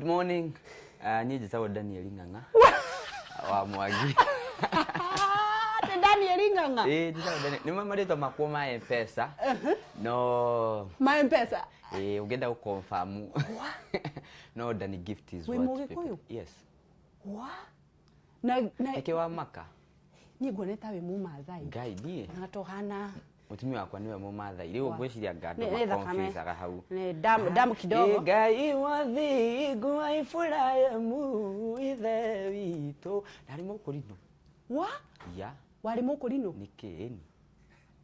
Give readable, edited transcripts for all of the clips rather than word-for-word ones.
Good morning. Niĩ njĩtagwo Daniel Ng'ang'a wa Mwangi. Atĩ Daniel Ng'ang'a? Ĩĩ, njĩtagwo Daniel. Nĩ marĩtwa makwa ma M-Pesa. No Ma M-Pesa? Ĩĩ, ũngĩenda gũ confirm. No Danny Gift is Wĩ what Mũgĩkũyũ? Yes. Wa? Na Nĩkĩ wa maka? Niĩ nguona ta wĩ Mũmathai. Ngai niĩ. Na tohana. Mũtumia wakwa nĩwe Mũmathai. Rĩu ngwĩciria anga andũ Nĩ- nĩ thakame. maconfusaga hau. Nĩ damu, damu kidogo. Ĩ Ngai wa thingu wa Iburahimu ithe witũ. Ndarĩ mũkũrinũ. Wa? Ya. Warĩ mũkũrinũ? Nĩkĩ ĩni.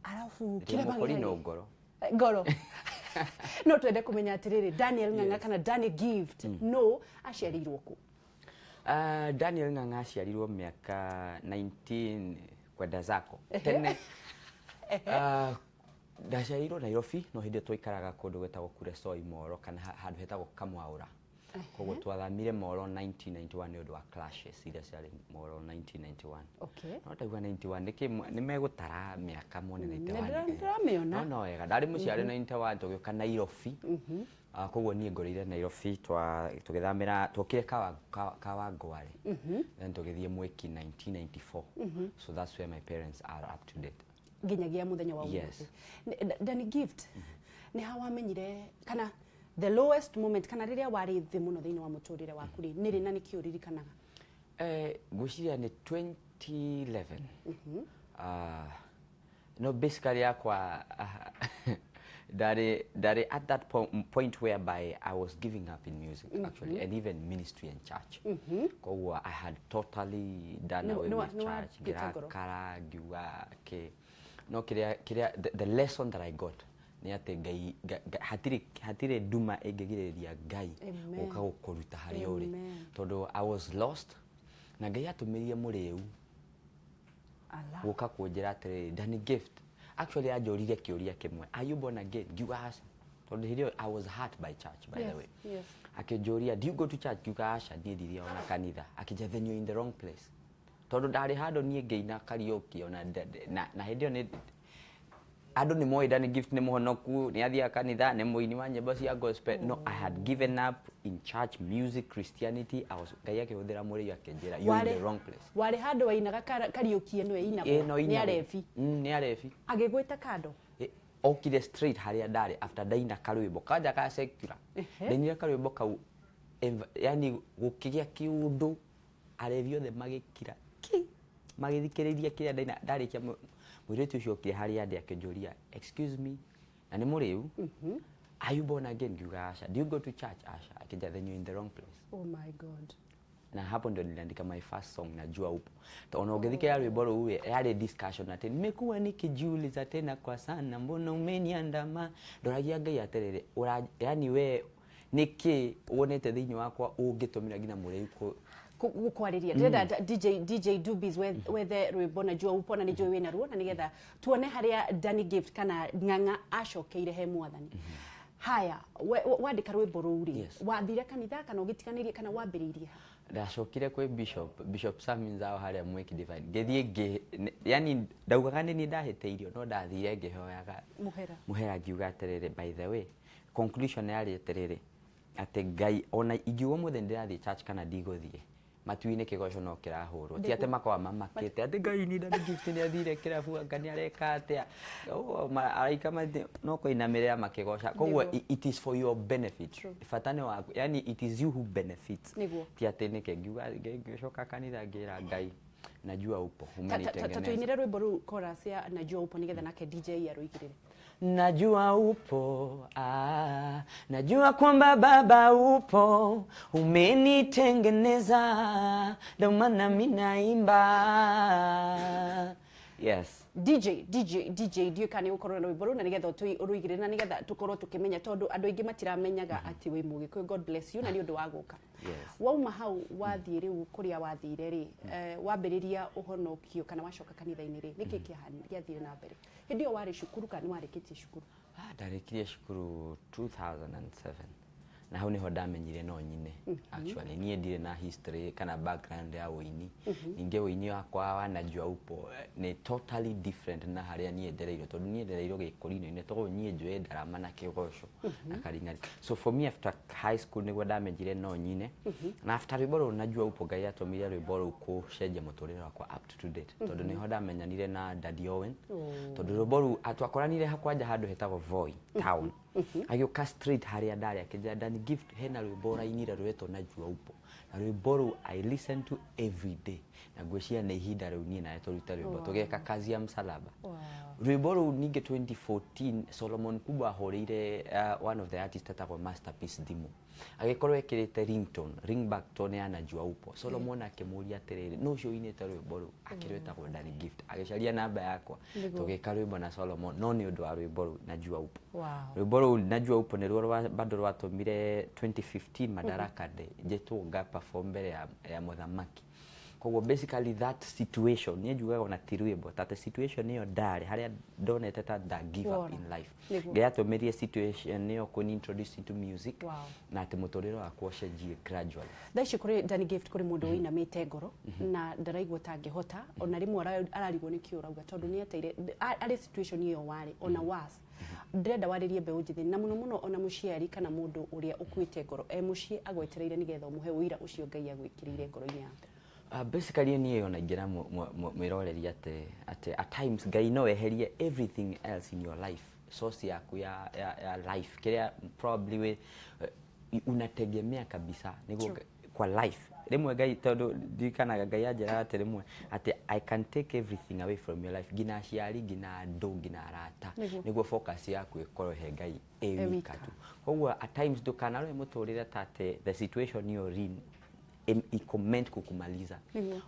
Arabu Ndĩ kĩrema mũkũrinũ gĩarĩ? ngoro. Ngoro. No twende kũmenya atĩrĩrĩ, Daniel Ng'ang'a kana Daniel Gift, no aciarĩirwo kũ? Daniel Ng'ang'a aciarirwo mĩaka 19 kwenda zako tene. Ndaciarĩirwo Nairobi, no hĩndĩ ĩyo twaikaraga kũndũ gwĩtagwo Kuresoi Moro, kana handũ hetagwo Kamwaũra. Koguo twathamire Moro 1991 nĩ ũndũ wa clashes iria ciarĩ Moro 1991. No ndaigua 91 nĩkĩ nĩ megũtara mĩaka mone 91. Nĩ ndĩramĩona. No no wega, ndarĩ mũciare 91 tũgĩũka Nairobi. Koguo niĩ ngũrĩire Nairobi, tũgĩthamĩra, twokire Kawangware. Then tũgĩthiĩ Mwiki 1994. So that's where my parents are up to date. Nginyagia muthenya wa Yes. ũmũthĩ. Danny Gift, nĩ ha wamenyire kana the lowest moment, kana rĩrĩa warĩ thĩ mũno thĩinĩ wa mũtũrĩre waku rĩ, nĩ rĩ na nĩkĩ ũririkanaga? Ngwĩciria nĩ 2011. No basically yakwa ndarĩ at that point whereby I was giving up in music actually, and even ministry and church. Koguo I had totally done away with Nĩ church. wakuĩte ngoro? Ngĩrakara ngiuga kĩ no kĩrĩa kĩrĩa the lesson that I got nĩ atĩ Ngai hatirĩ nduma ĩngĩgirĩrĩria Ngai Amen. gũka gũkũruta harĩa ũrĩ. Amen. Tondũ I was lost na Ngai atũmĩrire mũrĩu Allah. gũka kũnjĩra atĩrĩrĩ, Danny Gift, actually anjũririe kĩũria kĩmwe, "Are you born again?" Ngiuga aca, tondũ hĩndĩ ĩyo I was hurt by church, by the way. Akĩnjũria, "Do you go to church?" Ngiuga aca, niĩ ndithiaga ona kanitha. Akĩnjĩra, "Then you're in the wrong place," tondũ ndarĩ handũ niĩ ngĩina karaoke ona na hĩndĩ ĩyo nĩ andũ nĩ moĩ Danny Gift nĩ mũhonoku, nĩ athiaga kanitha, nĩ mũini wa nyĩmbo cia gospel. No I had given up in church music, Christianity. I was, Ngai akĩhũthĩra mũrĩi akĩnjĩra, "You're in the wrong place." Warĩ handũ wainaga karaoke ĩno Ĩĩ, ĩinagwo no nĩ inagwo. arebi. Nĩ arebi. Agĩgwĩta kando. Okire straight harĩa ndarĩ after ndaina karwĩmbo kanja ka secular. Ndainire karwĩmbo kau, yani gũkĩgĩa kĩũndũ, arebi othe magĩkira ki, magĩthikĩrĩria kĩrĩa ndaina. Ndarĩkia, mũirĩtu ũcio okire harĩa ndĩ akĩnjũria, "Excuse me," na nĩ mũrĩu, "Are you born again?" Ngiuga aca. "Do you go to church?" "Aca." Akĩnjĩra, "Then you're in the wrong place." Oh my God. Na hapo ndio niliandika my first song, "Najua Upo." Ona ũngĩthikĩrĩria rwĩmbo rũu, yarĩ discussion atĩ nimekuwa nikijiuliza tena kwa sana, mbona umeniandama. Ndoragia Ngai atĩrĩrĩ, yani we nĩkĩ wonete thĩinĩ wakwa ũngĩtũmĩra nginya mũrĩu gũkwarĩria? Ndĩrenda DJ Dubis wethe rwĩmbo "Najua Upo", na nĩ njũĩ wĩna ruo, na nĩgetha tuone harĩa Danny Gift kana Ng'ang'a acokeire he Mwathani. Haya, wandĩka rwĩmbo rũu rĩ, wathire kanitha kana ũgĩtiganĩria kana wambĩrĩirie ha? Ndacokire kwĩ Bishop Sami Nzao harĩa Mwiki Divine. Ngĩthiĩ yani ndaugaga nĩ niĩ ndahĩtĩirio, no ndathire ngĩhoyaga mũhera. Mũhera, ngiuga atĩrĩrĩ, by the way, conclusion yarĩ atĩrĩrĩ, atĩ Ngai ona ingiuga ũmũthĩ nĩndĩrathiĩ church kana ndigũthiĩ, matu-inĩ kĩgoco no kĩrahũrwo. Ti atĩ makoragwo mamakĩte atĩ Ngai nĩ Danny Gift nĩ athire kĩrabu, anga nĩ areka atĩa. Araika no kũinamĩrĩra makĩgoca. Koguo it is for your benefit. Bata nĩ waku, yani it is you who benefits. Ti atĩ nĩkĩ ngiuga, ngĩcoka kanitha ngĩra Ngai, "Najua upo, Ta umenitengeneza." Tũinĩre rwĩmbo rũu, chorus ya "Najua Upo", nĩgetha nake DJ arũigĩrĩre. Najua upo, ah, najua kwamba Baba upo, umenitengeneza, ndo maana mimi naimba. Yes. DJ DJ DJ, ndiũĩ kana nĩ ũgũkorwo na rwĩmbo rũu na nĩgetha ũrũigĩrĩre na nĩgetha tũkorwo tũkĩmenya, tondũ andũ aingĩ matiramenyaga atĩ wĩ Mũgĩkũyũ. God bless you na nĩ ũndũ wa gũka. Wauma hau wathiĩ rĩu kũrĩa wathire rĩ, wambĩrĩria ũhonokio kana wacoka kanitha-inĩ rĩ, nĩkĩ gĩathire na mbere? Hĩndĩ ĩyo warĩ cukuru kana nĩ warĩkĩtie cukuru? Ah, ndarĩkirie cukuru 2007. Na hau niho ndamenyire no nyine. Actually, niĩ ndirĩ na history kana background ya ũini. Ningĩ ũini wakwa wa Najua Upo nĩ totally different na harĩa niĩ ndereirwo, tondũ niĩ ndereirwo gĩkũrinũ-inĩ, toguo niĩ njũĩ ndarama na kĩgoco na karing'ari. So for me, after high school nĩguo ndamenyire no nyine, na after rwĩmbo rũrũ Najua Upo, Ngai atũmire rwĩmbo rũu kũcenjia mũtũrĩre wakwa up to date, tondũ nĩho ndamenyanire na Daddy Owen, tondũ rwĩmbo rũu twakoranire kwanja handũ hetagwo Voi town. Agĩũka straight harĩa ndarĩ, akĩnjĩra, "Danny Gift, hena rwĩmbo ũrainire rwetwo Najua Upo, na rwĩmbo rũu I listen to every day, na ngwĩciria nĩ ihinda rĩu niĩ nawe tũrute rwĩmbo." Tũgeka Kazi ya Msalaba. Rwĩmbo rũu ningĩ 2014 Solomon Kubwa ahũrĩire one of the artists etagwo Masterpiece thimũ, agĩkorwo ekĩrĩte ringtone, ringback tone ya Najua Upo. Solomon akĩmũria atĩrĩrĩ, "Nũ ũcio ũinĩte rwĩmbo rũu?" Akĩrwĩtagwo Danny Gift. Agĩcaria namba yakwa, tũgĩka rwĩmbo na Solomon, no nĩ ũndũ wa rwĩmbo rũu Najua Upo. Rwĩmbo rũu Najua Upo nĩruo bado rwatũmire 2015 Madaraka Day njĩtwo nga perform mbere ya mũthamaki. Koguo basically that situation, niĩ njugaga ona ti rwĩmbo, ta situation ĩyo ndarĩ harĩa ndonete ta nda give up Wona. in life, Ngai atũmĩrie situation ĩyo kũni introduce into music na atĩ mũtũrĩre wakwa ũcenjie gradually. Thaa ici kũrĩ Danny Gift, kũrĩ mũndũ wĩinamĩte ngoro na ndaraigua ta angĩhota, ona rĩmwe ararigwo nĩkĩ ũrauga, tondũ nĩ ateire arĩ situation ĩyo warĩ ona worse. Ndĩrenda warĩrie mbeũ njĩthĩ, na mũno mũno ona mũciari kana mũndũ ũrĩa ũkuĩte ngoro e mũciĩ agwetereire, nĩgetha ũmũhe ũira ũcio Ngai agwĩkĩrĩire ngoro-inĩ yaku. Basically niĩ ona ingĩra mwĩroreri atĩ at times Ngai no eherie everything else in your life, source yaku ya life, kĩrĩa probably we unategemea kabisa nĩguo kwa life. Rĩmwe Ngai, tondũ ndirikanaga Ngai anjĩraga atĩ rĩmwe atĩ I can take everything away from your life, nginya aciari, nginya andũ, nginya arata, nĩguo focus yaku ĩkorwo he Ngai ĩ ĩ wika wika. Tu. Koguo at times ndũkanarore mũtũrĩre ta atĩ the situation you're in iko meant kukumaliza.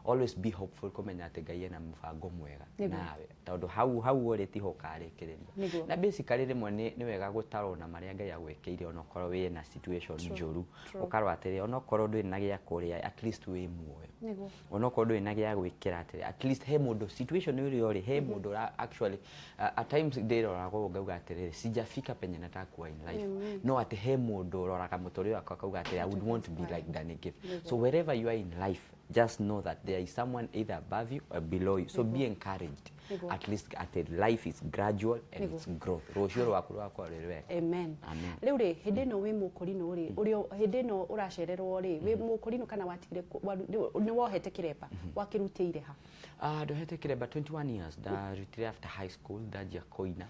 Always be hopeful, kũmenya atĩ Ngai ena mũbango mwega nawe, tondũ hau ũrĩ tiho ũkarĩkĩrĩria. Na basically rĩmwe nĩ wega gũtarwo na marĩa Ngai agwĩkĩire, onokorwo wĩ na situation njũru, ũkarora atĩrĩ, onokorwo ndũrĩ na gĩa kũrĩa, at least wĩ muoyo. Onokorwo ndũrĩ na gĩa gwĩkĩra, atĩrĩ, at least he mũndũ, situation ĩrĩa ũrĩ, he mũndũ ũra actually at times ndĩroraga ũguo ngauga atĩrĩrĩ, sijafika penye nataka kuwa in life, no atĩ he mũndũ ũroraga mũtũrĩre wakwa akauga atĩrĩ, "I would want to be like Danny Gift." So wherever you are in life, just know that there is someone either above you or below you, so be encouraged. At least atĩ life is gradual and it's growth. Rũciũ rwaku rwakorwo rwĩ rwega. Amen. Amen. Rĩu rĩ, hĩndĩ ĩno wĩ mũkũrinũ rĩ, ũrĩ hĩndĩ ĩno ũracererwo rĩ, wĩ mũkũrinũ kana watigire nĩ wohete kĩremba, wakĩrutĩire ha? Ndohete kĩremba 21 years, ndarutire after high school, ndanjia kũina.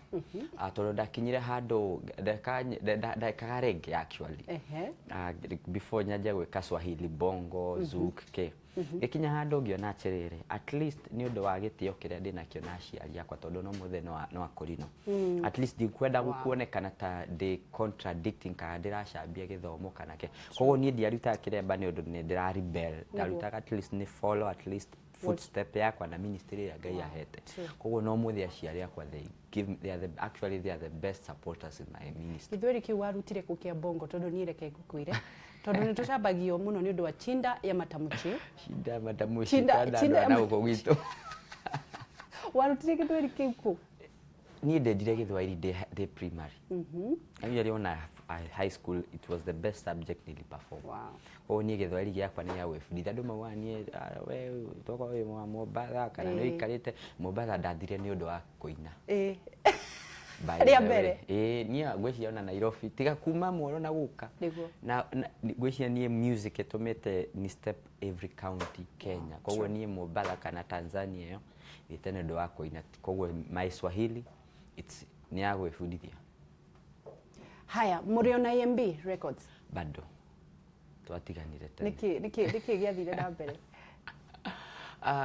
Tondũ ndakinyire handũ ndekaga reggae actually. Before nyanjia gwĩka Swahili, bongo, zouk, ke gĩkinya handũ ngĩona atĩrĩrĩ, at least nĩ ũndũ wa gĩtĩo kĩrĩa ndĩnakĩo na aciari akwa, tondũ no mũthee no akũrinũ, at least ndikwenda kuonekana ta ndĩ contradicting kana ndĩracambia gĩthomo kana ke. Koguo niĩ ndiarutaga kĩremba nĩ ũndũ nĩ ndĩra rebel, ndarutaga at least nĩ follow at least footstep yakwa na ministry ĩrĩa Ngai ahete. Koguo no mũthĩ aciari akwa, they give they are the, actually they are the best supporters in my ministry. Gĩthweri kĩu warutire kũ kĩa bongo? Tondũ niĩ reke ngũkwĩre, tondũ nĩ tũcambagio mũno nĩ ũndũ wa chinda ya matamuchi. Shinda matamushi. Kanda chinda andũ ya a na gũkũ gwitũ. Warutire gĩthweri kĩu kũ? Niĩ ndendire gĩthwaĩri ndĩ primary. Actually, ona high school it was the best subject niliperform. Koguo niĩ gĩthwaĩri gĩakwa nĩ gĩa gwĩbundithia. Andũ maugaga niĩ, "Ah, we tokorwo wĩ wa Mombatha kana nĩ ũikarĩte Mombatha." Ndathire nĩ ũndũ wa kũina. By Rĩa the way. mbere. Ĩĩ, niĩ ngwĩciria ona Nairobi tiga kuma Mworo na gũka na ngwĩciria niĩ music ĩtũmĩte ni step every county Kenya. Koguo niĩ Mombatha kana Tanzania ĩyo thiĩte nĩ ũndũ wa kũina. Koguo my Swahili, it's nĩ ya gwĩbundithia. Haya, mũrĩ ona EMB Records? Bado, twatiganire tene. Nĩkĩ gĩathire na mbere?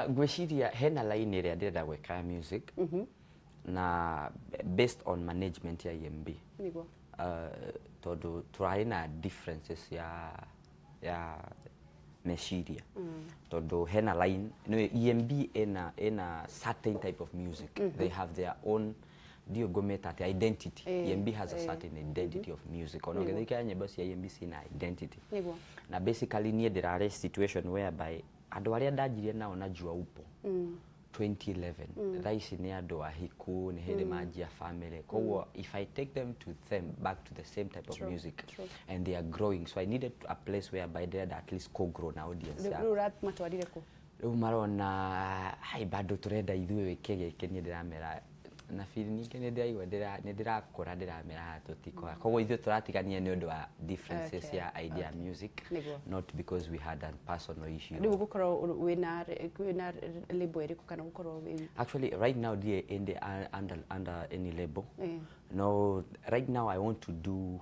Ngwĩciria hena line ĩrĩa ndĩrenda gwĩka ya music, na based on management ya EMB, tondũ tũrarĩ na differences ya meciria, tondũ hena line nĩ EMB ĩna certain type of music. They have their own, ndiũ ngũmĩta atĩ identity. EMB has a certain identity of music. Ona ũngĩthikĩra nyĩmbo cia EMB, ciĩna identity. Na basically niĩ ndĩrarĩ situation whereby andũ arĩa ndanjirie nao Najua Upo. 2011. Thaa ici nĩ andũ ahiku, nĩ hĩndĩ manjia family, koguo if I take them to them back to the same type of music and they are growing, so I needed a place whereby ndĩrenda at least co-grow na audience Rĩu yakwa. rĩu ũramatwarire kũ? Rĩu marona hai bado tũrenda ithuĩ wĩke gĩkĩ. Niĩ ndĩramera na feel ningĩ nĩ ndĩraigua nĩ ndĩrakũra, ndĩramera haha tũtikora, koguo ithuĩ tũratigania nĩ ũndũ wa differences ya idea music, not because we had a personal issue. Rĩu ũgũkorwo wĩna label ĩrĩkũ kana ũgũkorwo wĩ Actually, right now ndirĩ in the, under any label. No, right now I want to do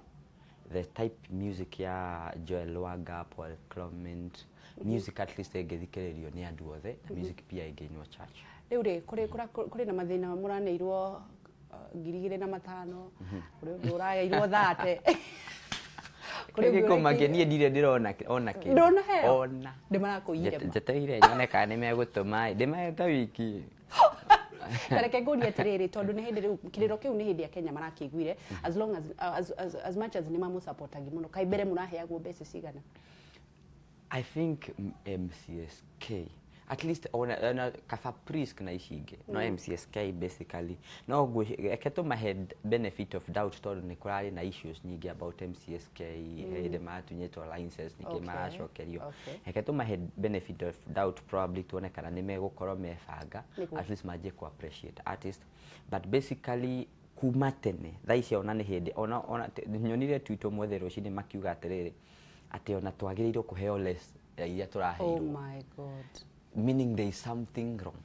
the type music ya Joel Lwaga, Paul Clement music, at least ĩngĩthikĩrĩrio nĩ andũ othe, na music pia ĩngĩinwo church. Rĩu rĩ, kũrĩ na mathĩna mũraneirwo 2,500, kũrĩ ũngĩ ũrageirwo 30. Kũrĩ ũngĩ Gĩkũmakia niĩ ndirĩ ndĩrona ona kĩndũ. Ndũnaheo? Ona. Ndĩ marakũiyire ma? Njetereire nyone kana nĩ megũtũma ndĩmahete wiki. Ta reke ngũrie atĩrĩrĩ, tondũ nĩ hĩndĩ rĩu kĩrĩro kĩu nĩ hĩndĩ ya Kenya marakĩiguire, as long as, as, as, as much as nĩ mamũsupportagi mũno, kaĩ mbere mũraheagwo mbeca cigana? I think MCSK at least ona kaba Prisk na ici ingĩ, no MCSK basically no reke tũmahe benefit of doubt, tondũ nĩ kũrarĩ na issues nyingĩ about MCSK hĩndĩ maratunyĩtwo license ningĩ maracokerio. Reke tũmahe benefit of doubt, probably tuone kana nĩ megũkorwo mebanga at least manjie ku appreciate artist. But basically kuma tene, thaa ici ona nĩ hĩndĩ ona nyonire tweet ũmũthĩ rũcinĩ makiuga atĩrĩrĩ, atĩ ona twagĩrĩirwo kũheo less ya iria Oh tũraheirwo, my God. Meaning there is something wrong.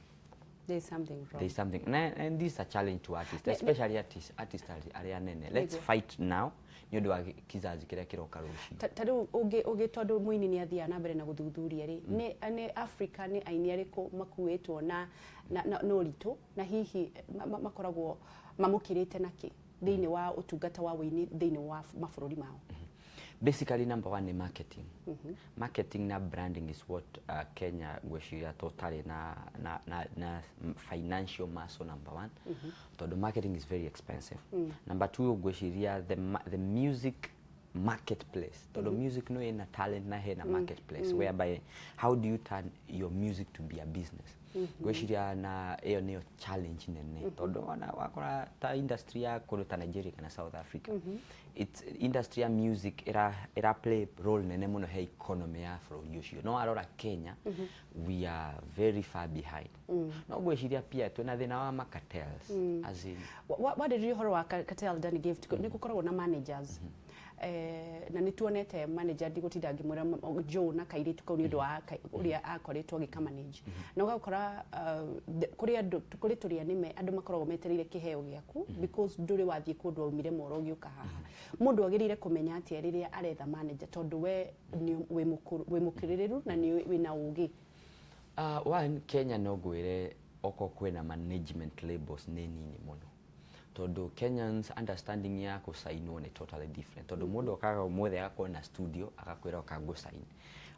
There is something wrong. There is something, and this is a challenge to artists, especially artists arĩa nene. Let's fight now nĩ ũndũ wa kizazi kĩrĩa kĩroka rũciũ. Ta rĩu ũngĩ, tondũ mũini nĩ athiaga na mbere na gũthuthuria rĩ, nĩ Africa nĩ aini arĩkũ makuĩtwo na ũritũ na hihi makoragwo mamũkĩrĩte nakĩ thĩinĩ wa ũtungata wa wĩini thĩinĩ wa mabũrũri mao? Basically, number one ni marketing. Marketing na branding is what Kenya ngwĩciria tũtarĩ na financial muscle, number one, tondũ marketing is very expensive. Number two, ngwĩciria the music marketplace, tondũ music no ĩna talent na hena marketplace whereby how do you turn your music to be a business. Ngwĩciria na ĩyo nĩyo challenge nene, tondũ ona wakora ta industry ya kũndũ ta Nigeria kana South Africa, it's industry ya music ĩra play role nene mũno he economy ya bũrũri ũcio. No warora Kenya, we are very far behind. No ngwĩciria pia twĩna thĩna wa macartels, as in Warĩrĩria ũhoro wa cartel, Danny Gift, nĩ gũkoragwo na managers, na nĩ tuonete manager, ndigũtinda ngĩmwĩra Joe na kairĩtu kau nĩ ũndũ wa ũrĩa akoretwo agĩka manage, na ũgakora kũrĩ andũ, kũrĩ tũrĩa nĩme andũ makoragwo metereire kĩheo gĩaku because ndũrĩ wathiĩ kũndũ waumire moro ũgĩũka haha. Mũndũ agĩrĩire kũmenya atĩa rĩrĩa aretha manager, tondũ we nĩ wĩ mũkũrũ, wĩ mũkĩrĩrĩru na nĩ wĩna ũgĩ? One, Kenya no ngwĩre oko kwĩna management labels nĩ nini mũno, tondũ Kenyans understanding ya gũcainwo nĩ totally different, tondũ mũndũ okaga ũmũthĩ agakorwo na studio agakwĩra ũka ngũcain.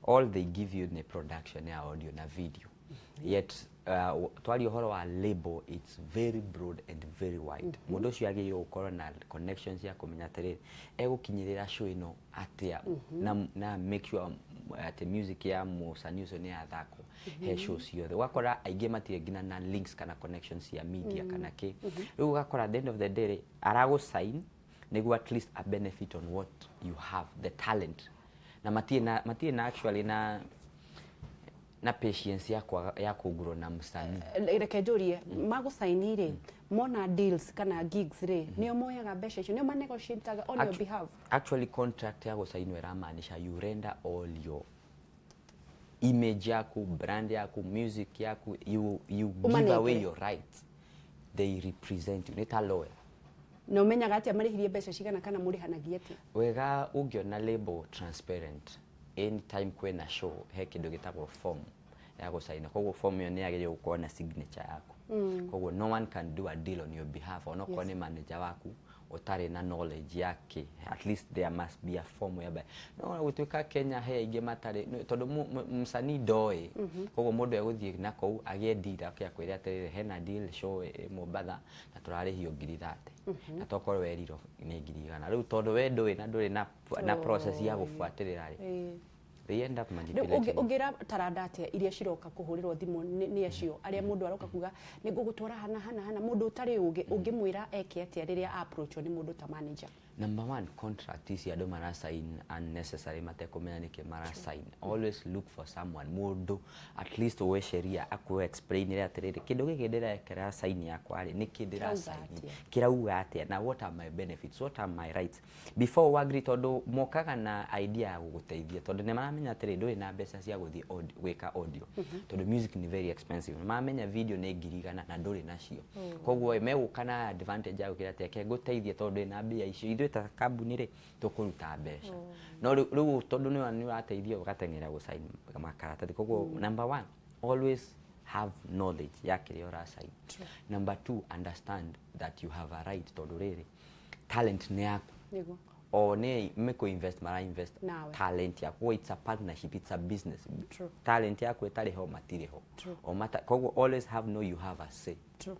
All they give you nĩ production ya audio na video. Yet twaria ũhoro wa label, it's very broad and very wide. Mũndũ ũcio agĩrĩirwo gũkorwo na connections ya kũmenya atĩrĩrĩ, egũkinyĩrĩra show ĩno atĩa na make sure atĩ music ya mũcani ũcio nĩ yathakwo he show ciothe. Ũgakora aingĩ matirĩ nginya na links kana connections cia media kana kĩ. Rĩu ũgakora at the end of the day rĩ, aragũsign nĩguo at least a benefit on what you have, the talent, na matirĩ na actually na patience ya kwaga, ya kũgurwo na msanii. Reke njũrie, magũcaini rĩ, mona deals kana gigs rĩ, nĩo moyaga mbeca icio, nĩo manegotiataga on your behalf? Actually, contract ya gũcainwo ĩramaanisha you render all your image yaku, brand yaku, music yaku, you give Ũmanengere. away your rights. They represent you, nĩ ta lawyer. Na ũmenyaga atĩa marĩhirie mbeca cigana kana mũrĩhanagia atĩa? Wega ũngĩona label transparent, anytime kwĩna show he kĩndũ gĩtagwo form ya gũcaina, koguo form ĩyo nĩ yagĩrĩirwo gũkorwo na signature yaku, koguo no one can do a deal on your behalf onokorwo nĩ manager waku ũtarĩ na knowledge yake. At least there must be a form whereby no gũtuĩka Kenya he aingĩ matarĩ tondũ msanii ndoĩ, koguo mũndũ egũthiĩ na kũu agĩe deal ake akwĩre atĩrĩrĩ, hena deal show ĩ Mombatha na tũrarĩhio 30,000, na tokorwo werirwo nĩ 100,000. Rĩu tondũ we ndũĩ na ndũrĩ na process ya gũbuatĩrĩra rĩ, They end up Rĩu manipulating. Ũngĩra taranda atĩa iria ciroka kũhũrĩrwo thimũ nĩ acio arĩa mũndũ aroka kuga nĩ ngũgũtwara hana hana hana, mũndũ ũtarĩ ũgĩ, ũngĩmwĩra eke atĩa rĩrĩa approachwo nĩ mũndũ ta manager? Number one, contract ici andũ marasign unnecessary matekũmenya nĩkĩ marasign. Always look for someone, mũndũ at least ũĩ sheria, akũ explainĩre atĩrĩrĩ, kĩndũ gĩkĩ ndĩrekĩra sign yakwa rĩ, nĩkĩ ndĩrasign, atĩa? Kĩrauga atĩa, na what are my benefits, what are my rights before we agree, tondũ mokaga na idea ya gũgũteithia, tondũ nĩ maramenya atĩrĩ, ndũrĩ na mbeca cia gũthiĩ gwĩka audio, tondũ music nĩ very expensive. Nĩ maramenya video nĩ 100,000 na ndũrĩ nacio. Koguo ĩ, megũka na advantage ya gũkĩra atĩ reke ngũteithie, tondũ ndũrĩ na mbia icio, ithuĩ ta kambuni rĩ, tũkũruta mbeca. No rĩu tondũ nĩ ũrateithio, ũgateng'era gũsign makaratathi. Koguo number one, always have knowledge ya kĩrĩa ũrasign. Number two, understand that you have a right, tondũ rĩrĩ, talent nĩ yaku. O nĩ mĩkũ invest, mara invest Nawe. Talent yaku. It's a partnership, it's a business. True. Talent yaku ĩtarĩ ho, matirĩ ho. True. O mata, koguo always have know you have a say True.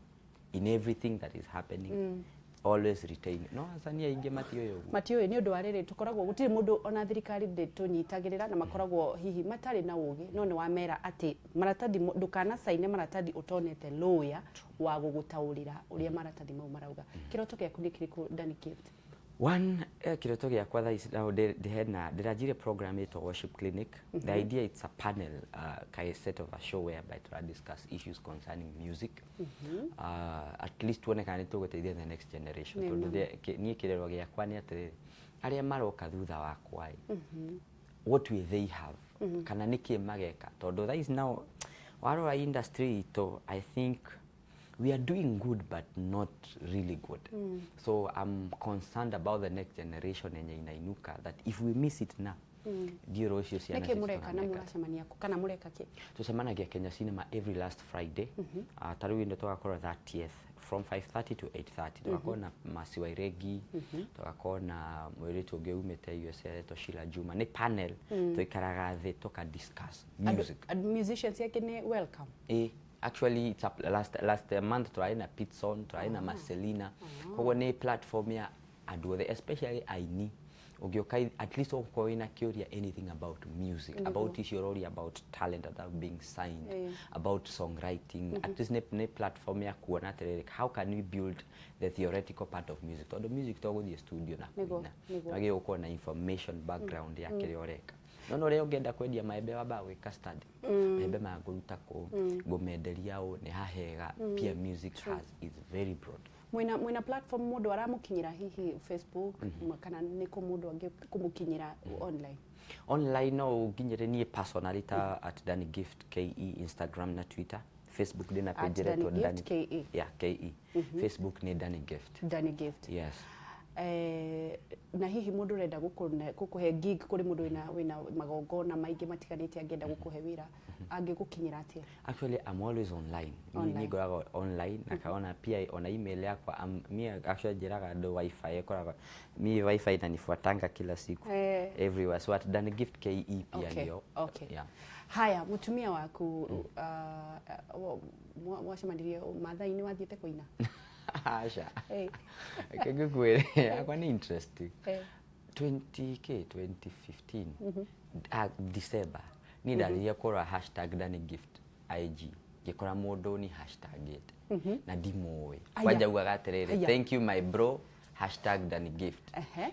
In everything that is happening. Always retain. No wasanii aingĩ matiũĩ ũguo. Matiũĩ, nĩ ũndũ wa rĩrĩ tũkoragwo gũtirĩ mũndũ, ona thirikari ndĩtũnyitagĩrĩra na makoragwo hihi matarĩ na ũgĩ, no nĩ wamera atĩ maratathi ndũkanacaine maratathi ũtonete lawyer wa gũgũtaũrĩra ũrĩa maratathi mau marauga. Kĩroto gĩaku nĩ kĩrĩkũ, Danny Gift? One, kĩroto gĩakwa thaa ici now hena ndĩranjirie program ĩtwo Worship Clinic. The idea, it's a panel, kind set of a show whereby tũra discuss issues concerning music, at least tuone kana nĩ tũgũteithia the next generation, tondũ niĩ kĩrero gĩakwa nĩ atĩrĩrĩ, arĩa maroka thutha wakwa ĩ, what will they have, kana nĩkĩ mageka? Tondũ thaa ici now warora industry itũ, I think we are doing good but not really good. So I'm concerned about the next generation yenye inainuka, that if we miss it now, ndio rũciũ ciana Nĩkĩ citũ mũreka na tũkameka. Mũracemania kũ kana mũreka kĩ? Tucemanagia Kenya Cinema every last Friday. Ta rĩu ĩno tũgakorwo 30th from 5:30 to 8:30. Tũgakorwo na Masi Wairegi, tũgakorwo na mũirĩtu ũngĩ umĩte USA etwo Sheila Juma. Nĩ panel, tũikaraga thĩ tũka discuss music. Musicians yake nĩ welcome? Eh, actually it's a, last last month tũrarĩ na Pitson, tũrarĩ na Marcelina. Koguo nĩ platform ya andũ othe, especially aini. Ũngĩũka, at least ũgũkorwo wĩna kĩũria anything about music, about icio ũroria, about talent that being signed, about songwriting. At least nĩ platform ya kuona atĩrĩrĩ, how can we build the theoretical part of music, tondũ music to gũthiĩ studio na kũina. Wagĩrĩirwo gũkorwo na information background ya kĩrĩa ũreka. No ũrĩa ũngĩenda kwendia maembe, wambaga gwĩka study, maembe maya ngũruta kũ, ngũmenderia ũ, nĩ hahega. Pia music has is very broad. Mwina platform mũndũ aramũkinyĩra, hihi Facebook, kana nĩ kũ mũndũ angĩ kũmũkinyĩra online? Online no ũnginyĩre niĩ personally ta @DannyGiftKE, Instagram na Twitter. Facebook ndĩna page Danny ĩretwo Gift Danny KE. Yeah, KE. Facebook nĩ Danny Gift. Danny Gift. Yes. Na hihi mũndũ ũrenda gũkũhe gig, kũrĩ mũndũ wĩna magongona maingĩ matiganĩte angĩenda gũkũhe wĩra, angĩgũkinyĩra atĩa? Actually, I'm always online. Online. Ni ngoragwo online na kaona pia ona email yakwa. Mi actually njĩraga andũ wifi ĩkoragwo, mi wifi inanifuatanga kila siku, everywhere. So @DannyGiftKE pia ndio. Yeah. Haya, mũtumia waku, mwacemanirie Maathai-inĩ wathiĩte kũina? Aca. Reke ngũkwĩre, yakwa nĩ interesting. 20 k 2015, December, niĩ ndathiire kũrora #DannyGift IG, ngĩkora mũndũ ni hashtagĩte na ndimũĩ. Aya. Kwanja ugaga atĩrĩrĩ, Aya. "Thank you my bro, #DannyGift."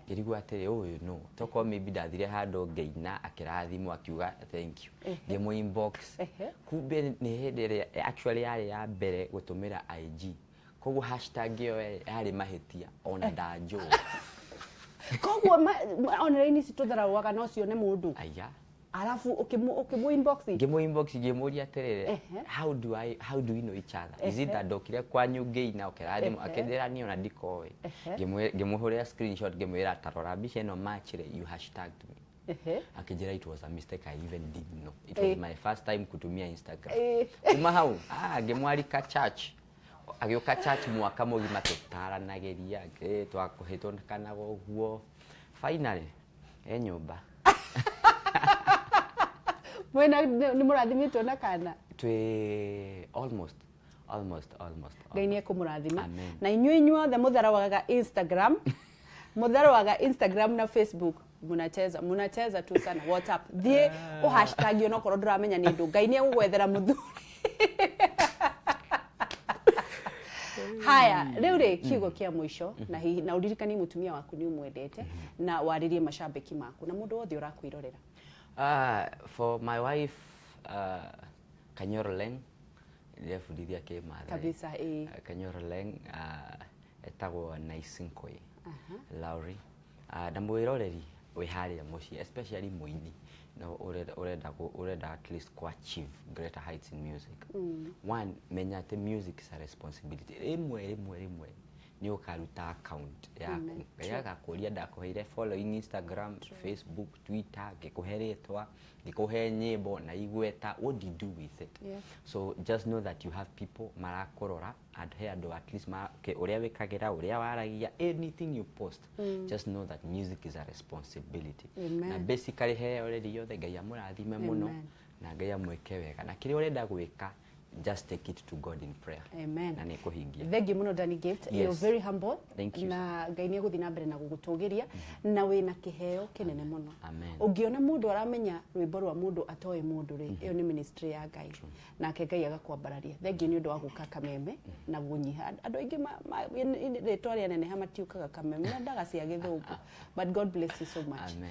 Ngĩrigwo atĩrĩ, ũyũ no tokorwo maybe ndathire handũ ngĩina akĩrathimwo akiuga thank you. Ngĩmũ inbox. Kumbe nĩ hĩndĩ ĩrĩa actually yarĩ ya mbere gũtũmĩra IG, koguo hashtag ĩyo yarĩ mahĩtia, ona ndanjũĩ. Koguo online ici tũtharauaga no cione mũndũ. Aya. Alafu ũkĩmũ inbox? Ngĩmũ inbox, ngĩmũria atĩrĩrĩ, how do we know each other? Is it that ndokire kwanyu ngĩina ũkĩrathimwo? Akĩnjĩra niĩ ona ndikoĩ. Ngĩmũhũrĩra screenshot, ngĩmwĩra, "Tarora mbica ĩno, March rĩ, you hashtagged me." Akĩnjĩra, "It was a mistake, I even didn't know. It was my first time kutumia Instagram." Kuma hau, ngĩmwarika church, agĩũka church, mwaka mũgima tũtaranagĩria, twakũhĩtũkanaga ũguo, finally e nyũmba. Mwĩna nĩ mũrathimĩtwo na kana? Twĩ almost, almost, almost. Ngai nĩ ekũmũrathima. Amen. Na inyuĩ inyuothe mũtharawaga Instagram, mũtharawaga Instagram na Facebook, Munacheza, munacheza tu sana. WhatsApp, thiĩ ũ hashtag onokorwo ndũramenya nĩ ndũ. Ngai nĩ egũgwethera mũthuri. Haya, rĩu rĩ, kiugo kĩa mũico, na hihi na ũririkanie mũtumia waku nĩ ũmwendete, na warĩrie macambĩki maku na mũndũ wothe ũrakwĩrorera. For my wife, Kanyoro Leng, ndĩrebundithia Kĩmathai. Kabisa, ĩĩ. Kanyoro Leng, etagwo Naisinkoi Lauri. Na mwĩroreri wĩ harĩa mũciĩ, especially mũini no ũrenda at least ku achieve greater heights in music, one, menya atĩ music is a responsibility. Rĩmwe rĩmwe rĩmwe nĩ ũkaruta account yaku. Ngai agakũria, ndakũheire following Instagram, Facebook, Twitter, ngĩkũhe rĩtwa, ngĩkũhe nyĩmbo na igweta, what do you do with it? So just know that you have people marakũrora, and he andũ at least okay, ũrĩa wĩkagĩra, ũrĩa waragia, anything you post, just know that music is a responsibility. Amen. Na basically he already yothe, Ngai amũrathime mũno. Amen. Na Ngai amwĩke wega, na kĩrĩa ũrenda gwĩka, just take it to God in prayer. Amen. Na nĩ kũhingia. Thank you muno, Danny Gift. You're very humble. Thank you. Na Ngai nĩ egũthiĩ na mbere na gũgũtũgĩria, na wĩna kĩheo kĩnene mũno. Amen. Ũngĩona mũndũ aramenya rwĩmbo rwa mũndũ atoĩ mũndũ rĩ, ĩyo nĩ ministry ya Ngai, nake Ngai agakwambararia. Thank you nĩ ũndũ wa gũka Kameme na gũnyiha. Andũ aingĩ rĩtwa rĩa neneha matiũkaga Kameme, mendaga cia gĩthũngũ, but God bless you so much. Amen.